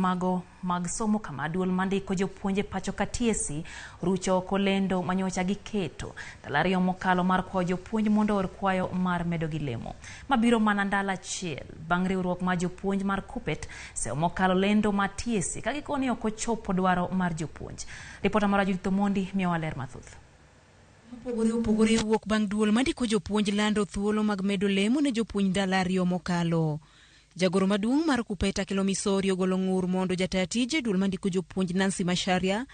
mago mag somo kama duol mandiko jopuonje pacho ka TSC rucho oko lendo manyocha giketo ndalo ariyo mokalo mar kwayo jopuonj mondo oor kwayo mar medo gi lemo mabiro mana ndalo achiel bang' riwruok mar jopuonj mar KUPPET seyo mokalo lendo mar TSC ka gikoni ok ochopo dwaro mar jopuonj. Ripota mar Judith Omondi miyowa ler mathoth. Mopogore opogore wuok bang' duol mandiko jopuonj lando thuolo mag medo lemo ne jopuonj ndalo ariyo mokalo. Jagoro maduong' mar KUPPET Akelo Misori ogolo ng'ur mondo jata tije duol mandiko jopuonj Nancy Macharia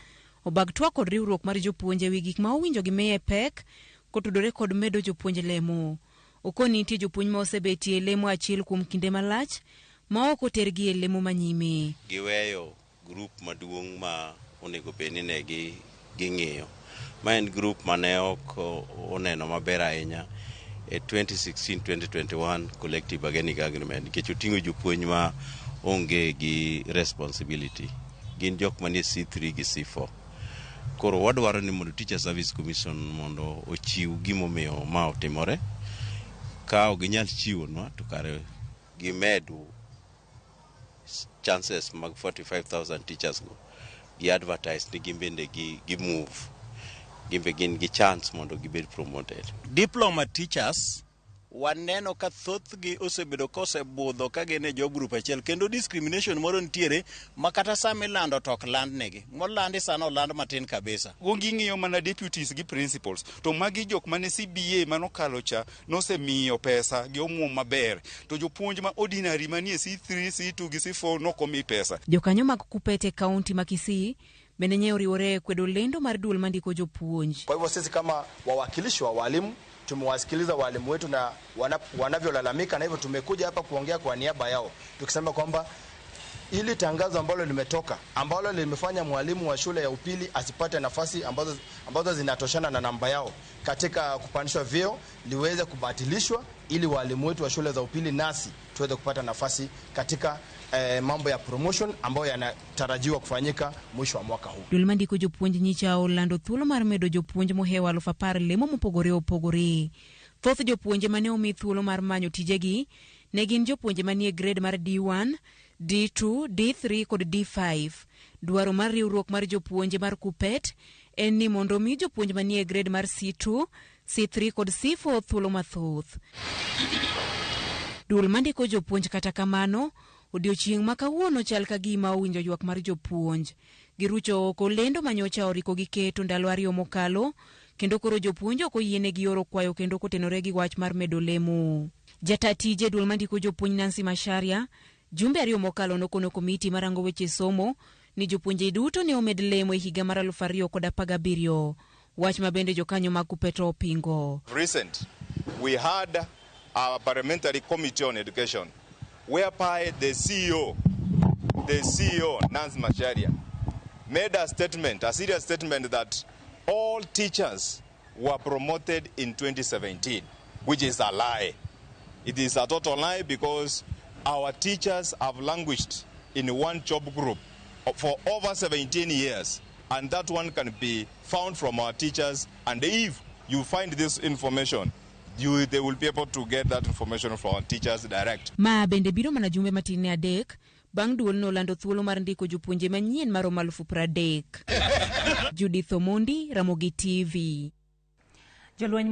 obag twak kod riwruok mar jopuonj ewi gik ma owinjo gimiye pek kotudore kod medo jopuonj lemo. Okoni nitie jopuonj ma osebetie e lemo achiel kuom kinde malach ma ok otergi e lemo manyime. Giweyo group maduong' ma onego bed ni ne ging'iyo. Ma en group mane ok oneno maber ahinya e 2016-2021 collective bargaining agreement nikech oting'o jopuonj ma onge gi responsibility. Gin jok manie C3 gi C4. Koro wadwaro ni mondo Teacher Service Commission mondo ochiw gimomiyo ma otimore. Ka ok ginyal chiwonwa to kare gimedu chances mag 45,000 teachers go gi advertise ni gin bende gi move gin be gin gi chance mondo gibed promoted. Diploma teachers waneno ka thothgi osebedo kosebudho ka gin e job group achiel kendo discrimination moro nitiere ma kata sama ilando to ok landnegi molandi sana oland matin kabisa. Ging'iyo mana deputies gi principals to magi jok mane CBA manokalo cha nosemiyo pesa gi omuom maber to jopuonj ma ordinary manie C3, C2 gi C4 nokomi pesa. Jokanyo mag KUPPET e kaunti ma Kisii bende nye oriwore e kwedo lendo mar duol mandiko jopuonj. Kwa hivyo sisi kama wawakilishi wa walimu tumewasikiliza walimu wetu na wanavyolalamika, na hivyo tumekuja hapa kuongea kwa niaba yao tukisema kwamba ili tangazo ambalo limetoka ambalo limefanya mwalimu wa shule ya upili asipate nafasi ambazo zinatoshana na namba yao katika kupandishwa vyeo liweze kubatilishwa ili walimu wetu wa shule za upili nasi tuweze kupata nafasi katika mambo ya promotion ambayo yanatarajiwa kufanyika mwisho wa mwaka huu. Duol mandiko jopuonj nyicha olando thuolo mar medo jopuonj mohewo 10,000 lemo mopogore opogore. Thoth jopuonje mane omi thuolo mar manyo tijegi ne gin jopuonje manie grade mar D1, D2, D3 kod D5. Dwaro mar riwruok mar jopuonje mar KUPPET en ni mondo omi jopuonj manie grade mar C2, C3 kod C4 thuolo mathoth. Duol mandiko jopuonj kata kamano, odiochieng' ma kawuono chal ka gima owinjo ywak mar jopuonj. Girucho oko lendo manyocha oriko giketo ndalo ariyo mokalo, kendo koro jopuonj ok oyienegi oro kwayo kendo kotenore gi wach mar medo lemo. Jata tije duol mandiko jopuonj Nancy Macharia, jumbe ariyo mokalo nokono komiti marango weche somo ni jopuonje duto ne omed lemo e higa mar 2017. Wach ma bende jokanyo mag KUPPET opingo. Recent, we had our parliamentary committee on education whereby the CEO Nancy Macharia made a statement, a serious statement that all teachers were promoted in 2017, which is a lie. It is a total lie because our teachers have languished in one job group for over 17 years, and that one can be found from our teachers. And if you find this information, they will be able to get that information from our teachers direct. Ma bende biro mana jumbe matin ne adek bang' duol nolando thuolo mar ndiko jopuonje manyien maromo 30,000. Judith Omondi, Ramogi TV. Jolweny